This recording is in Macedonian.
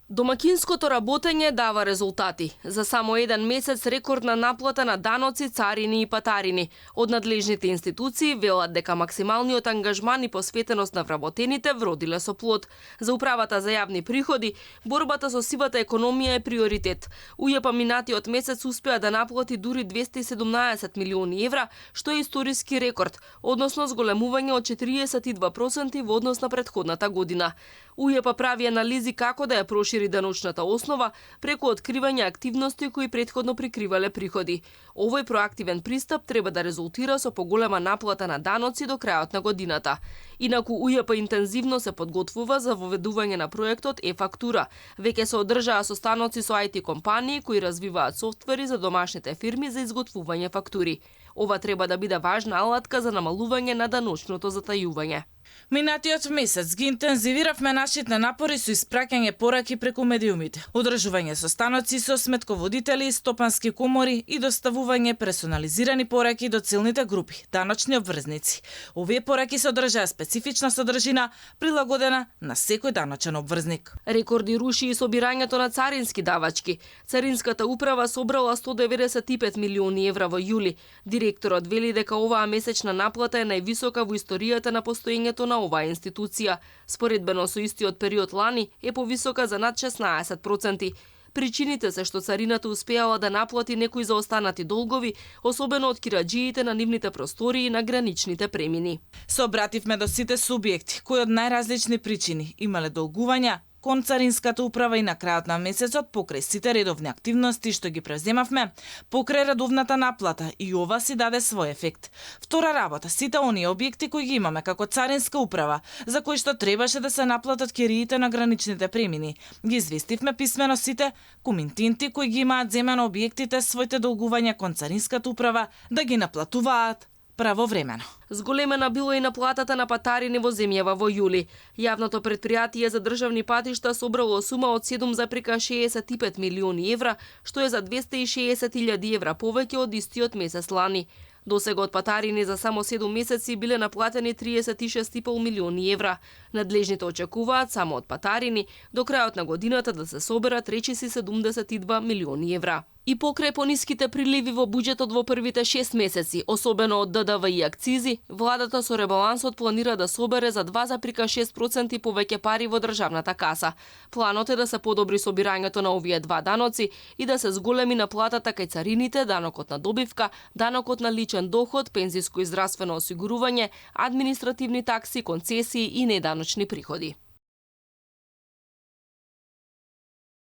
Домакинското работење дава резултати. За само еден месец рекордна наплата на даноци, царини и патарини. Од надлежните институции велат дека максималниот ангажман и посветеност на вработените вродиле со плод. За управата за јавни приходи, борбата со сивата економија е приоритет. УЈП минатиот месец успеа да наплати дури 217 милиони евра, што е историски рекорд, односно зголемување од 42% во однос на претходната година. УЈП прави анализи како да ја прошири даночната основа преку откривање активности кои претходно прикривале приходи. Овој проактивен пристап треба да резултира со поголема наплата на даноци до крајот на годината. Инаку УЈП интензивно се подготвува за воведување на проектот е-фактура. Веќе се одржаа состаноци со IT компании кои развиваат софтвери за домашните фирми за изготвување фактури. Ова треба да биде важна алатка за намалување на даночното затајување. Минатиот месец ги интензивиравме нашите напори со испраќање пораки преку медиумите, одржување состаноци со сметководители и стопански комори и доставување персонализирани пораки до целните групи, даночни обврзници. Овие пораки содржаа специфична содржина, прилагодена на секој даночен обврзник. Рекорди руши и собирањето на царински давачки. Царинската управа собрала 195 милиони евра во јули. Директорот вели дека оваа месечна наплата е највисока во историјата на постоењето на оваа институција. Споредбено со истиот период лани е повисока за над 16%. Причините се што царината успеала да наплати некои заостанати долгови, особено од кираџиите на нивните простории на граничните премини. Се обративме до сите субјекти кои од најразлични причини имале долгувања кон царинската управа и на крајот на месецот покрај сите редовни активности што ги преземавме, покрај редовната наплата и ова си даде свој ефект. Втора работа, сите оние објекти кои ги имаме како царинска управа, за кои што требаше да се наплатат кириите на граничните премини, ги известивме писмено сите коминтенти кои ги имаат земено објектите своите долгувања кон царинската управа да ги наплатуваат правовремено. Зголемена било и наплатата на патарини во земјава во јули. Јавното претпријатие за државни патишта собрало сума од 7,65 милиони евра, што е за 260.000 евра повеќе од истиот месец лани. Досега од патарини за само 7 месеци биле наплатени 36,5 милиони евра. Надлежните очекуваат само од патарини до крајот на годината да се соберат речиси 72 милиони евра. И покрај пониските приливи во буџетот во првите 6 месеци, особено од ДДВ и акцизи, владата со ребалансот планира да собере за 2,6% повеќе пари во државната каса. Планот е да се подобри собирањето на овие два даноци и да се зголеми наплатата кај царините, данокот на добивка, данокот на личен доход, пензиско и здравствено осигурување, административни такси, концесии и неданочни приходи.